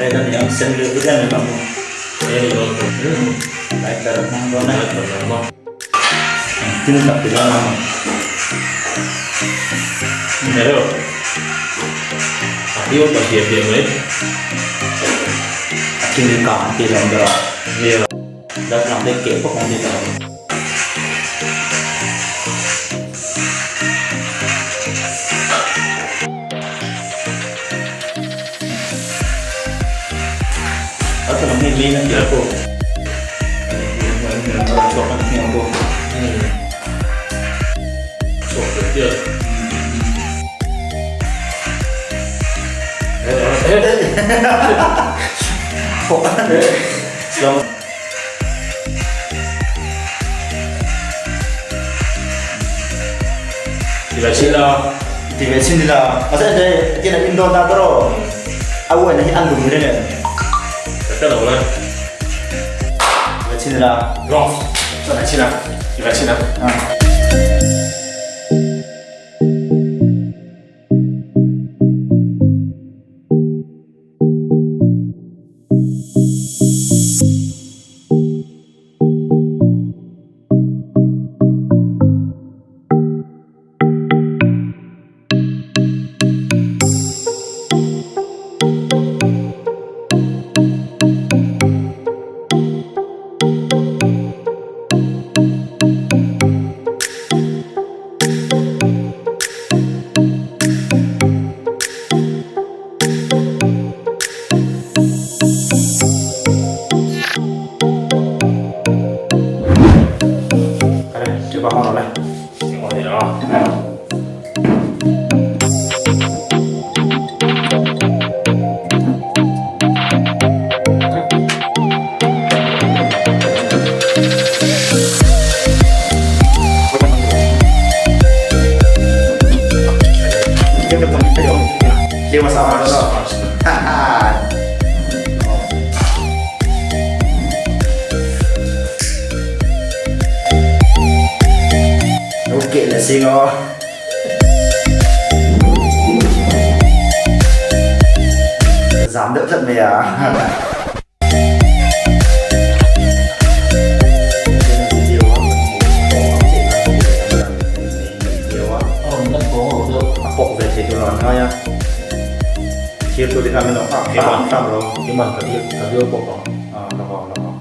Red a ni ang sen vel hi em em ang lighter a hmang dawn a engtin tak ti dawn ang a thil kang tih lawm ber a darthlalang te keh pawp ang tih lawm. Ti ve chin la. Ti ve chin ila. Masa ente tina in don ta tro. A wen hi an lum ni nen. Ka ka lo la. Ti ve chin ila. Wrong. Ti ve chin la. Ti ve chin la. Zam deuh tlat mai a. A pawk ve thei tur an ngai a. Thir tur te khan min lo nghak hram hram lo. Keimah ka biak ka biak pawk ang. A la vang la vang.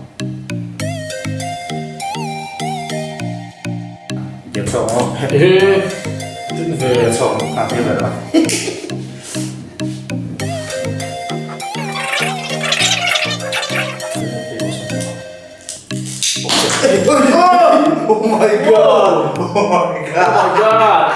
Diak chhuak maw? Diak chhuak maw? Kha thei ber a. Oh my god! Oh my god! Oh my god!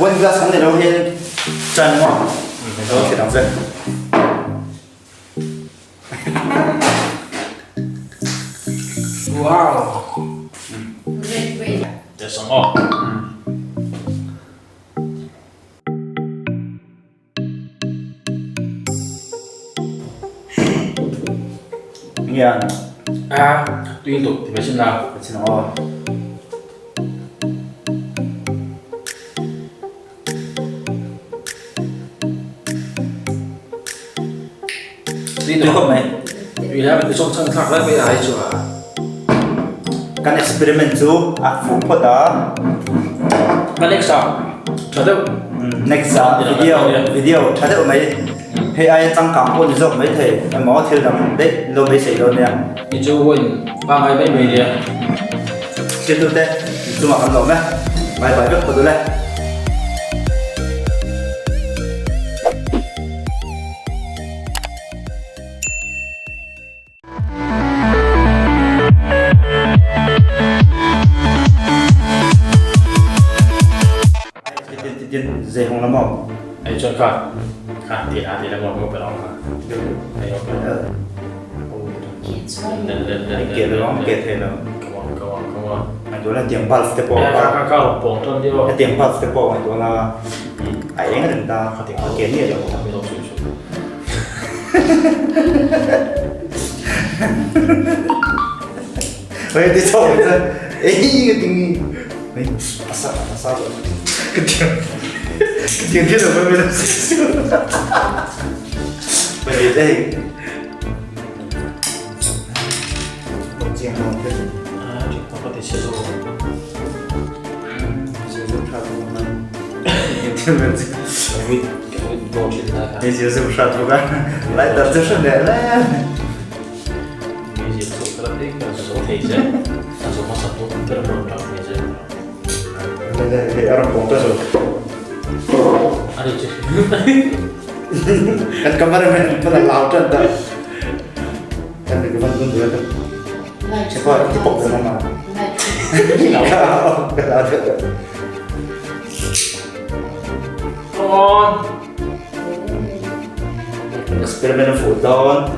One glass kan nei lo hian chan maw? Hei lo thli dang zel. Wow! Test ang aw. Ngian. A, tui lutuk ti ve chin la. Ve chin ang aw. Tui khawp mai. Tui hle mai, zawng chhan thlak lai mai a hi chu a. Kan experiment chu a fuh phawt a. Ka next ah tha deuh. Next ah video video tha deuh mai. Hei aia changkang pawh ni zawk mai thei emaw thil dang daih lo beisei dawn nia. Ni chu huain pangngai mai mai nia. Hriattu te inchungah kan lawm e. Bye bye vek phawt ule. Zei hong la maw? Ai chuan kha kha ti a ti la maw pe long kha. Ai ok. Ke lo ke the lo. Come on come on come on. Ai tu la tiang bulb te po. Ka ka ka pong ton dio. Tiang bulb te po ai tu la ai eng ren ta ke ni lo. Vậy thì thôi rồi. Ê, cái tiếng Mấy, asa, asa rồi. Cái tiếng cái tiếng thiết rồi mới mới Vậy thì đây. Chiang không thế. À, chỉ có thể sử dụng. Sử dụng sao cũng không. Tiếng mình. Lại đặt cho sân để lên. Kan cameraman pun lau tan ta. Kan cái văn quân được. Sẽ có cái bọc rồi mà. Cái lao được. Come on. Experiment food down.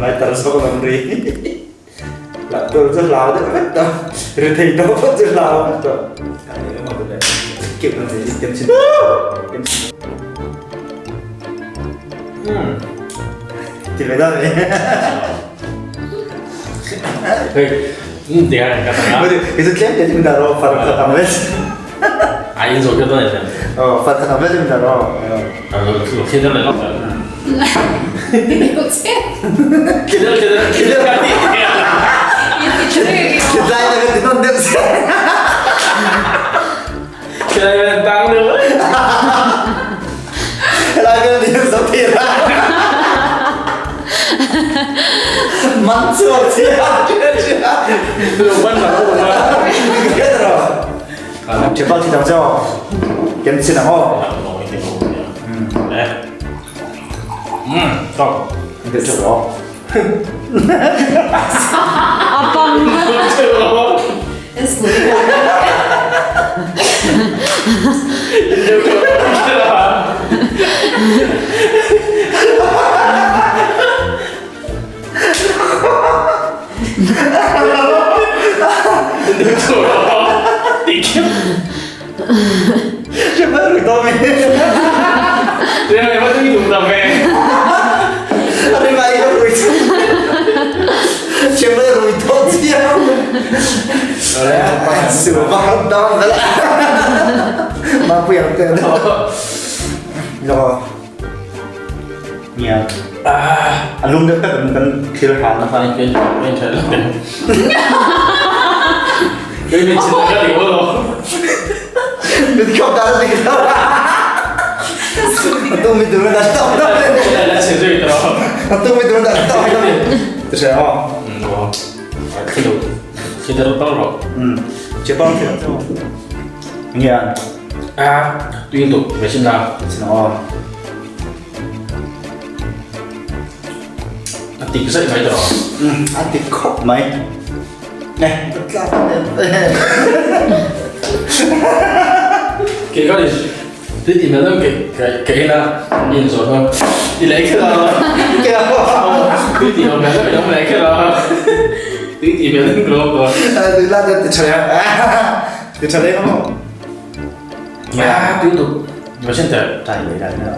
Lại tara so ko ri. Lại tôi rất lao đấy hết đó. Rồi thì đó vẫn rất lao đó. Cái này mà bên này kiểu làm gì tiêm xin. Tiêm xin. Thì phải đó đấy. Ừ, thì cái này cái này. Cái gì cái gì mình đã rồi phát phát âm lên. À, in rồi cái đó này. Ờ, phát âm lên mình đã rồi. À, rồi khi đó này nó. Khi đó khi đó khi đó cái gì? Cái này là nó đẹp Cái này là tăng nữa. Lại cái này giống thiệt. Mắn chuột chứ. Được vẫn mà không được. Cái rồi. Chế bao thì đằng sau. Kiếm xin nào ho. Không. Được chưa đó. Chứ mất rồi tôi mình. Thế này bắt dùng tầm về. Đây mày rồi. Chứ mất rồi tôi chứ. Sửa vào đó rồi. Mà quyền tiền đó. Rồi. Nha. À, lung được tất cả mình thiếu hàng nó phải cái cái trời đất. Cái mình chỉ là cái điều đó. Mình không đã được đâu. Tôi mình tưởng là tao đó. Là chỉ rồi đó. Tôi mình tưởng là tao đó. Tôi sẽ không. Ừ, khi đâu khi đâu tao rồi. Ừ, chỉ bao nhiêu. Nha. À, tuy nhiên về xin nào. Xin nào. À, tìm cái mấy rồi. Ừ, ăn thịt khóc mấy. Này, Cái cái gì? Thế thì nó cái cái cái là nhìn rồi thôi. Đi lấy cái đó. Cái thì nó nó nó lấy cái đó. Cái thì nó nó rồi. Từ là từ trời à. Từ trời đấy không? À, tiếp tục. Mà现在 Trời lấy ra nữa.